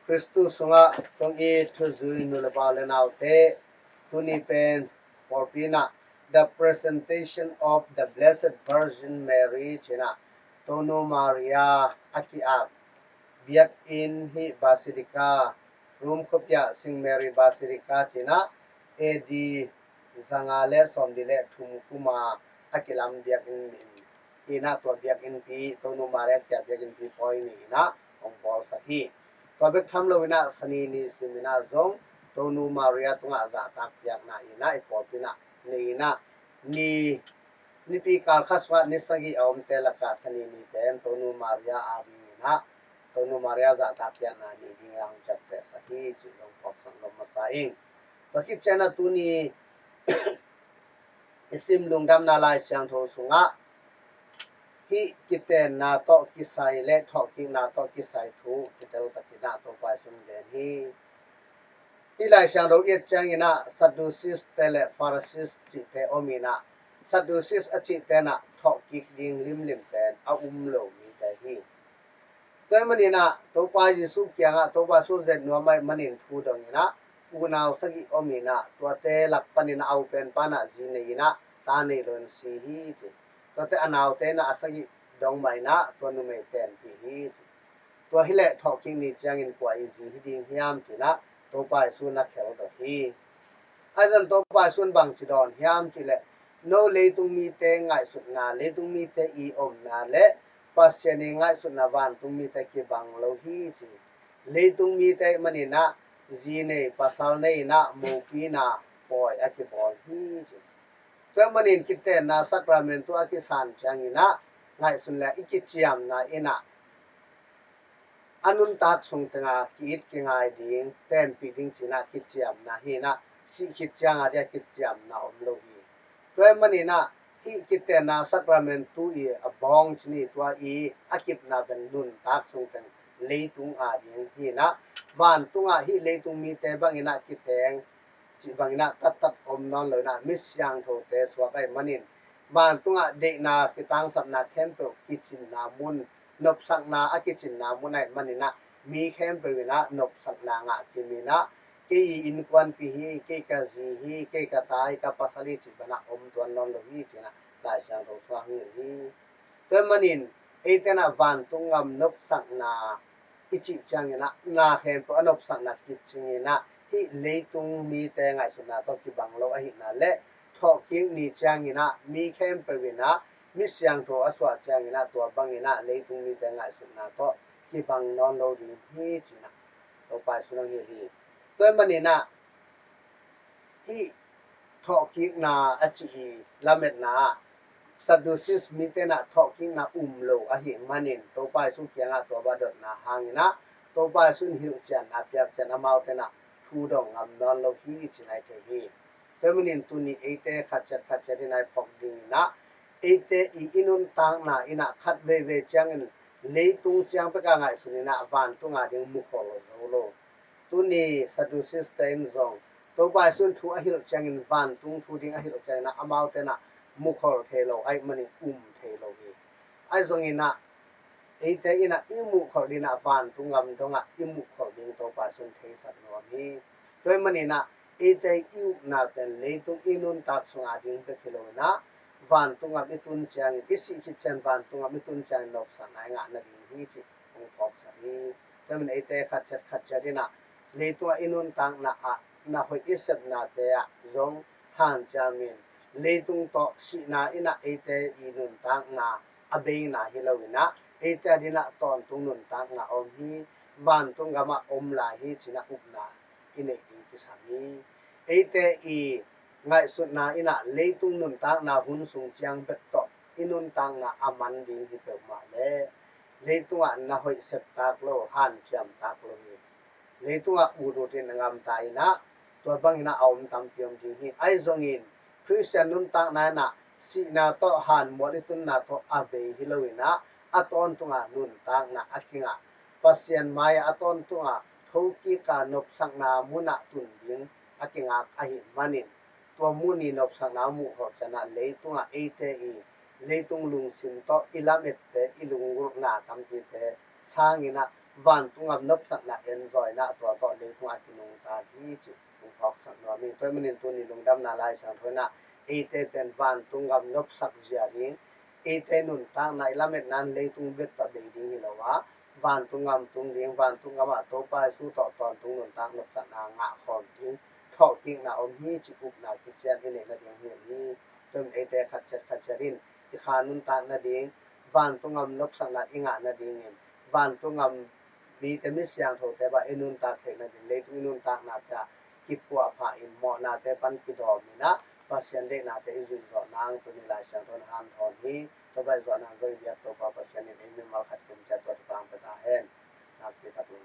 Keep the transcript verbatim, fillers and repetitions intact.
Khristu sungah kong it thuzui nu le pa le naute, tuni pen pawlpi in ah The Presentation of the Blessed Virgin Mary ci-in ah Tonu Maria a ki-ap biakinn hi. Basilica, Rome khuapi ah Saint Mary Basilica ci-in ah A D zanga le sawmli le thum kuma a kilam biakinn hi in ah, tua biakinnpi Tonu Maria ki-ap biakinnpi pawi ni in ah hong bawlsak hi. Tua bek tham lo in ah Sani ni sim in ah zong Tonu Maria tungah zahtak piakna in ah i pawlpi in ah nei in ah, ni, nipi kal khat sungah ni sagih a omte lakah Sani ni pen Tonu Maria ading in ah Tonu Maria zahtak piakna ni ding in ah hong ciaptehsak hi cih zong phawksak nuam masa ing. Tua khit ciangin ah tuni i sim Lungdamna Lai Siangtho sungah hih kitenna tawh kisai le thawhkikna tawh kisai thu kitel takin ah Topa Jesuh in gen hi. Hih Lai Siangtho i et ciangin ah Sadducees te le Pharisees cihte om in ah, Sadducees a cihte in ah thawhkik ding limlim pen a um lo mite hi. Tua ahih manin ah Topa Jesuh kiangah Topa Jesuh zet nuam ahih manin thu dong in ah unau sagih om in ah, tuate lak panin ah a u pen pa in ah zi nei in ah ta nei lo in si hi ci. Tuate a naute in ah a sagih dong mah in ah tua numei tenpih hi ci. Tua hileh thawhkik ni ciangin kua i zi hi ding hiam ci-in ah Topa Jesuh in a kheldot hi. Ahi zongin Topa Jesuh in bangci dawn hiam cih leh, no leitung mite ngaihsutna, leitung mite i omna le Pasian i ngaihsutna vantung mite kibang lo hi ci. Leitung mite ahih manin ah zi nei pasal nei in ah mopina pawi a kibawl hi ci. Tua ahih manin kitenna sakramentu a kisan ciangin ah ngaihsun le i kiciamna in ah a nuntak sung tengah ki-it kingai ding, tenpih ding ci-in ah kiciamna hi in ah, sih khit ciang a dia kiciamna om lo hi. Tua ahih manin ah hih kitenna sakramentu i a bawng ci ni, tua i a kipna pen nuntak sung teng leitung ading hi in ah, vantungah hih leitung mite bangin ah kiteng cih bangin ah tattat om nawn lo in ah, mi siangthote suak ahih manin, vantungah deihna kitangsapna khempeuh kicinna mun, nopsakna a kicinna mun ahih manin ah, mi khempeuh in ah nopsakna ngah kim in ah, kei i innkuanpih hi, kei ka zi hi, kei ka ta hi, ka pasal hi cih bangin ah om tuan nawn lo hi ci-in ah Lai Siangtho sungah hong hilh hi. Tua ahih manin eite in ah vantung gam nopsakna i cih ciangin ah, na khempeuh a nopsakna kicing in ah, hih leitung mite ngaihsutna tawh kibang lo ahihna le, thawhkik ni ciangin ah mi khempeuh in ah mi siangtho a suah ciangin ah tua bangin ah leitung mite ngaihsutna tawh kibang nawn lo ding hi ci-in ah Topa Jesuh in hong hilh hi. Tua ahih manin ah hih thawhkikna a cih i lametna ah Sadducees mite in ah thawhkikna um lo ahih manin Topa Jesuh kiangah tua bang dotna hangin ah Topa Jesuh in hilhcianna piakciang amaute in ah thu dong ngam nawn lo hi ci-in i thei hi. Tua ahih manin tuni eite khatciat khatciat in ah i phawk ding in ah, eite i i nuntakna in ah khat veivei ciangin leitung ciang pek a ngaihsun in ah vantung ading mukhol zo lo. Tuni Sadducees te in zong Topa Jesuh in thu a hilh ciangin, vantung thu ding a hilh ciangin ah amaute in ah mukhol thei lo ahih manin um thei lo hi. Ahi zongin ah eite in ah i mukhol ding ah vantung gam dongah i mukhol ding Topa Jesuh in theisak nuam hi. Tua ahih manin ah eite i upna pen leitung i nuntak sung ading bek hi lo in ah, vantung gam i tun ciangin, i sih khit ciang vantung gam i tun ciangin nopsakna i ngah nading hi cih hong phawksak hi. Tua ahih manin eite khatciat khatciat in ah leitungah i nuntakna ah na hoih i sepnate ah zong hanciam in, leitung tawh sihna in ah eite i nuntakna a beina hi lo in ah, eite ading ah tawntung nuntakna om hi, vantung gamah om lai hi ci-in ah upna i neih ding kisam hi. Eite i ngaihsutna in ah leitung nuntakna hun sung ciang bek tawh i nuntakna a man ding hi peuhmah leh, leitungah na hoih sep tak lo, hanciam tak lo hi. Leitungah ut ut in a gamta in ah, tua bangin ah a om tampi om ding hi. Ahi zongin Khristian nuntakna in ah sihna tawh hanmual i tunna tawh a bei hi lo in ah, a tawntungah nuntakna a kingah, Pasian mai-ah a tawntungah thokik a nopsakna munah tun ding a kingak ahih manin, tua mun i nopsakna muh khawh ciangin ah leitungah eite i leitung lungsim tawh i lamette, i lunggulhna tampite sangin ah vantung gam nopsakna en zawina tua tawh leitung a kinungta hi cih hong phawksak nuam hi. Tua ahih manin tuni lungdamna Lai Siangtho in ah eite pen vantung gam nopsak zia ding, eite nuntakna i lametna in leitung bek tawh bei ding hi lo a, vantung gam tung ding, vantung gam ah Topa Jesu tawh tawntung nuntak nopsakna ngah khawm ding thawhkikna om hi cih upna kician i neih nading hi hi. Tua ahih manin eite khat ciat khat ciat in i kha nuntak nading, vantung gam nopsakna i ngah nadingin, vantung gam mite mi siangthote bang i nuntak theih nading, leitung i nuntaknate ah kipuahpha in mawhnate pan kidawm in ah Pasian deihnate i zuih zawh nang tuni Lai Siangtho in hanthawn hi. Tua bang i zuih nang zong i biak Topa Pasian in ei mimal khat kim ciat tua thupha hong pia ta hen. Nakpi takin